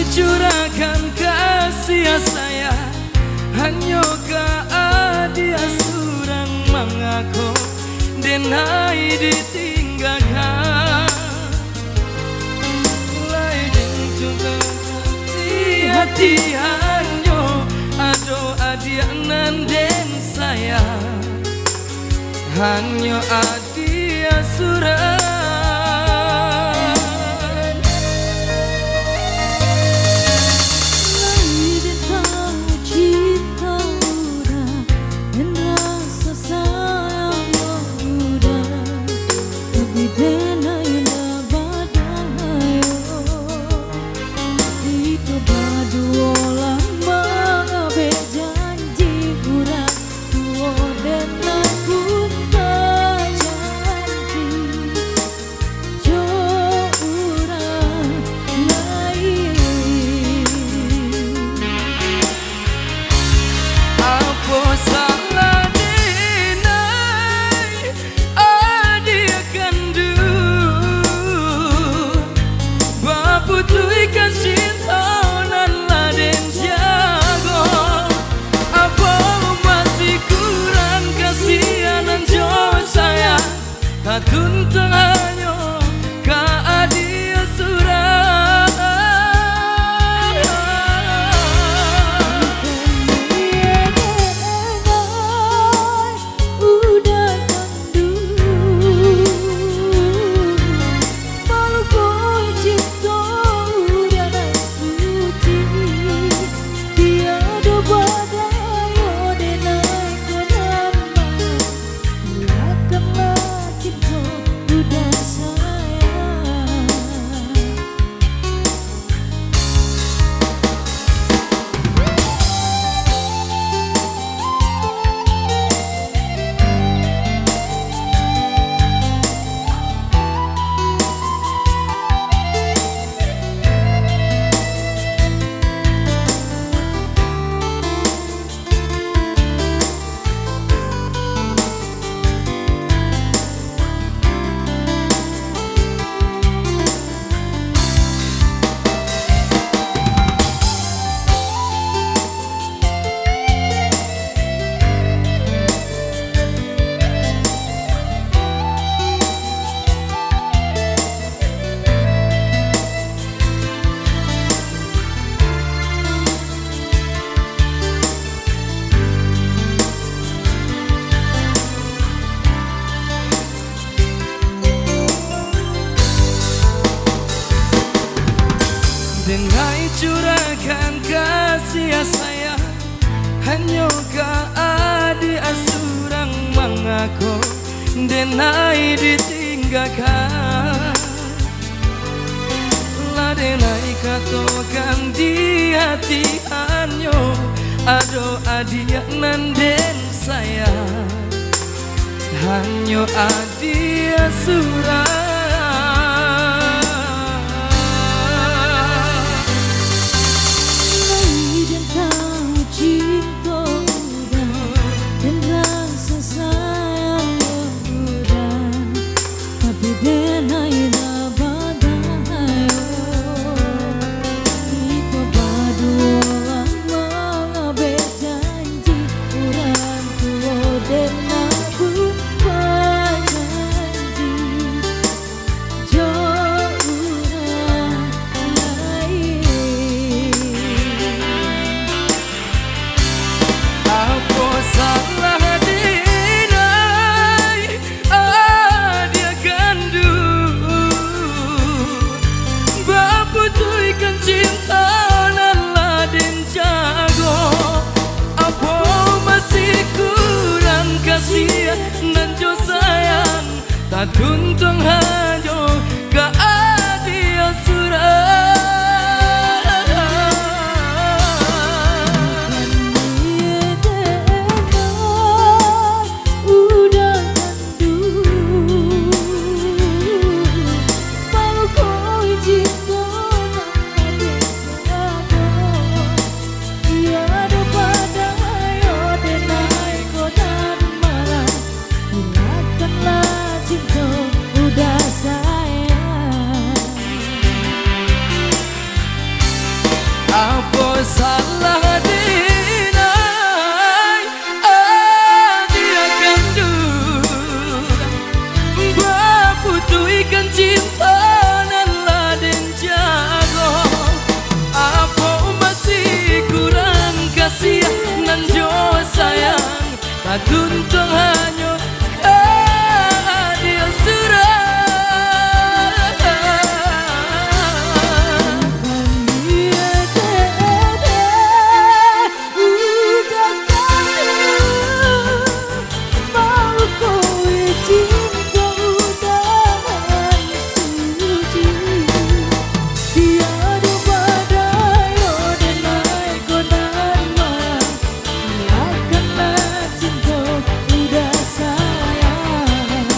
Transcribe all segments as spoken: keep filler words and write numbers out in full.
Curahkan kasih sayang, hanyo ka adiak surang, mangako denai ditinggakan. Lai den tu hati-hati, hanyo ado adiak nan den sayang, hanyo adiak surang. Lai den tahu cinto urang, den raso sayang urang, tapi den lai lah badayo. Kito baduo lah mangabek janji, urang tuo den lah pun bajanji jo urang lain. Apo salah den ai, adiak kanduang, baputuihkan cinto nan lah den jago? Apo masih kurang kasiahan jo sayang, tatuntuang hanyo ka adiak surang? Udah kanduang, malu ko cinto udah nan suci, tiado badayo denai ko nan malang, biakanlah cinto udah sayang. Denai curahkan kasih sayang, hanyo ka adiak surang, mangako denai ditinggakan? Lah denai katokan di hati, hanyo ado adiak nan den sayang, hanyo adiak surang. Lai den tahu cinto urang, den raso sayang urang, tapi denai lah badayo. Kito baduo lah mangabek janji, urang tuo den lah pun bajanji jo urang lain. Apo salah denai, adiak kanduang, baputuihkan cinto nan lah den jago? Apo masih kurang kasiahan jo sayang, tatuntuang hanyo ka adiak surang? Udah kanduang, malu ko cinto nan lah den jago. Tiado badayo denai ko nan malang, biakanlah cinto udah sayang. Siah nan jo sayang, batuntuang hanyo ka adil surang. Tiado badayo denai ko nan mah, rilakanlah cinto udah sayang.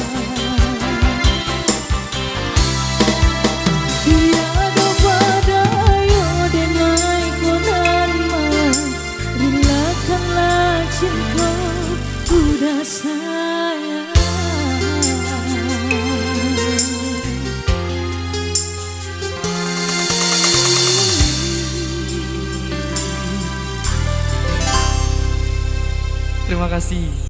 Tiado badayo denai ko nan mah, rilakanlah cinto udah sayang. Terima kasih.